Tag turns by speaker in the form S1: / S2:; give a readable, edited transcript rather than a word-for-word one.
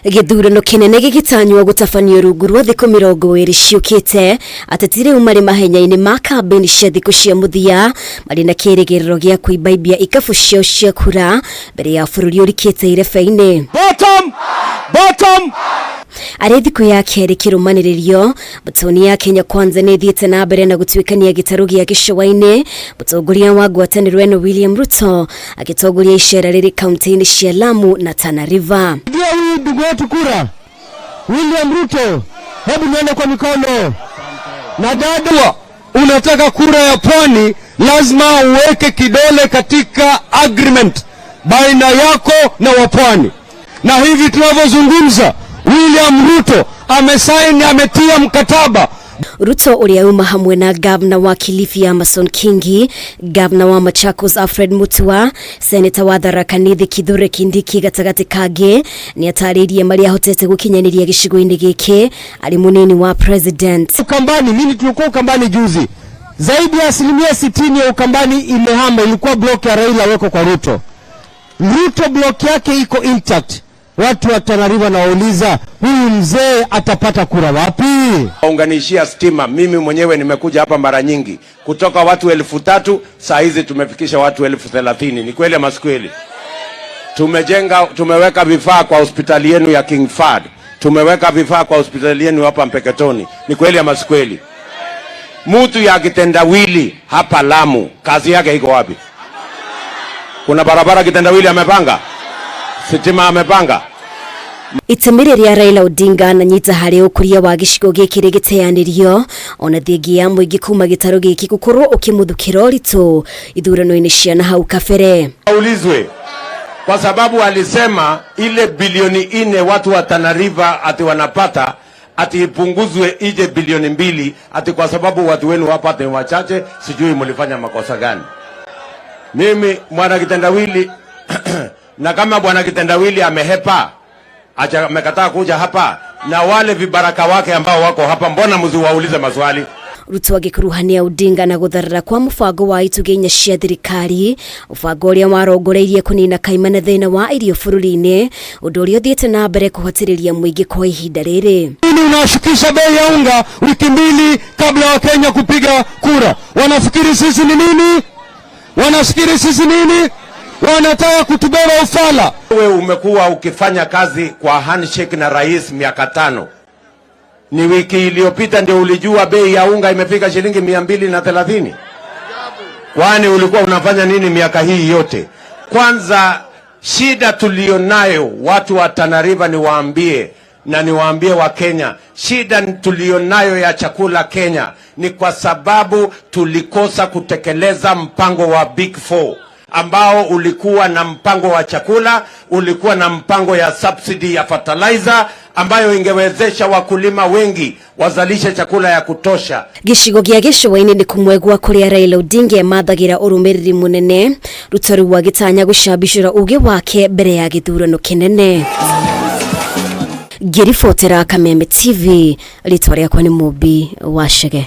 S1: Gĩthurano kĩnene gĩgĩtanywo gũtabanio rungu rwa thikũ 20 ciũkĩte, ateti rĩu marĩ mahenya-inĩ ma kambĩini cia thikũ cia mũthia marĩ na kĩrĩgĩrĩro gĩa kũimbaimbia ikabu ciao cia kura mbere ya bũrũri ũrikĩte irebe-inĩ.
S2: Bottom! Bottom!
S1: Arĩ thikũ ya kerĩ kĩrũmanĩrĩrio, Mũtoni ya Kenya Kwanza nĩ ĩthiĩte na mbere na gũtuĩkania gĩtarũ gĩa gĩcũa-inĩ, mũtongoria wa ngwatanĩro ĩno William Ruto agĩtongoria icera rĩrĩ kaunti-inĩ cia Lamu na Tana River.
S2: Pigia huyu ndugu wetu kura, William Ruto, hebu nione kwa mikono. Na dada, unataka kura ya pwani, lazima uweke kidole katika agreement baina yako na wapwani. Na hivi tunavyozungumza, William Ruto amesaini, ametia mkataba.
S1: Ruto ũrĩa uma hamwe na gavana wa Kilifi Amason Kingi, gavana wa Machakos Alfred Mutua, seneta wa Tharaka Nithi Kithure Kindiki gatagatĩ kangĩ nĩ atarĩirie marĩa ahotete gũkinyanĩria gĩcigo-inĩ gĩkĩ arĩ mũnini wa president.
S2: Ukambani, mimi tulikuwa Ukambani juzi, zaidi ya 60% ya Ukambani imehama, ilikuwa block ya Raila weko kwa Ruto. Ruto block yake iko intact. Watu wa Tana River nawauliza, huyu mzee atapata kura wapi?
S3: Waunganishia stima. Mimi mwenyewe nimekuja hapa mara nyingi, kutoka watu 3,000 saa hizi tumefikisha watu 30,000. Ni kweli ama si kweli? Tumejenga, tumeweka vifaa kwa hospitali yenu ya King Fahd, tumeweka vifaa kwa hospitali yenu hapa Mpeketoni. Ni kweli ama si kweli? Mtu ya kitendawili hapa Lamu, kazi yake iko wapi? Kuna barabara kitendawili amepanga? Sitima amepanga?
S1: Itemi rĩrĩa Raila Odinga ananyita harĩ ũkũria wa gĩcigo gĩkĩ rĩgĩteanĩrio ona thingi ya mũingĩ kuma gĩtarũ gĩkĩ gũkorwo ũkĩmũthukĩra ũritũ ithurano-inĩ cia na hau kabere.
S3: Aulizwe kwa sababu alisema ile bilioni 4 watu wa Tana River ati wanapata ati ipunguzwe ije bilioni 2 ati kwa sababu watu wenu hapa ni wachache, sijui mlifanya makosa gani. Mimi mwana kitendawili na kama bwana kitendawili amehepa acha amekataa kuja hapa, na wale vibaraka wake ambao wako hapa, mbona msiwaulize maswali?
S1: Ruto agĩkuruhania Odinga na gũtharara kwa mũbango wa itugĩ inya cia thirikari, mũbango ũrĩa warongoreirie kũnina kaimana thĩna wa irio bũrũri-inĩ, ũndũ ũrĩa ũthiĩte na mbere kũhatĩrĩria mũingĩ kwa ihinda rĩrĩ.
S2: Nini unashukisha bei ya unga wiki mbili kabla wa Kenya kupiga kura? Wanafikiri sisi ni nini? Wanafikiri sisi nini? Wanataka kutubeba ufala.
S3: Wewe umekuwa ukifanya kazi kwa handshake na rais miaka 5. Ni wiki iliyopita ndio ulijua bei ya unga imefika shilingi 230? Kwani ulikuwa unafanya nini miaka hii yote? Kwanza shida tulionayo watu wa Tana River, niwaambie na niwaambie wa Kenya, shida tulionayo ya chakula Kenya ni kwa sababu tulikosa kutekeleza mpango wa Big Four ambao ulikuwa na mpango wa chakula, ulikuwa na mpango ya subsidy ya fertilizer ambayo ingewezesha wakulima wengi wazalishe chakula ya kutosha.
S1: Gĩcigo gĩa gĩcũa-inĩ nĩ kũmwe gwa kũrĩa Raila Odinga emathagĩra ũrũmĩrĩri mũnene, Ruto rĩu agĩtanya gũcambicũra ũgĩ wake mbere ya gĩthurano kĩnene. Ngĩribotera Kameme TV, rĩtwa rĩakwa nĩ Mũmbi wa Chege.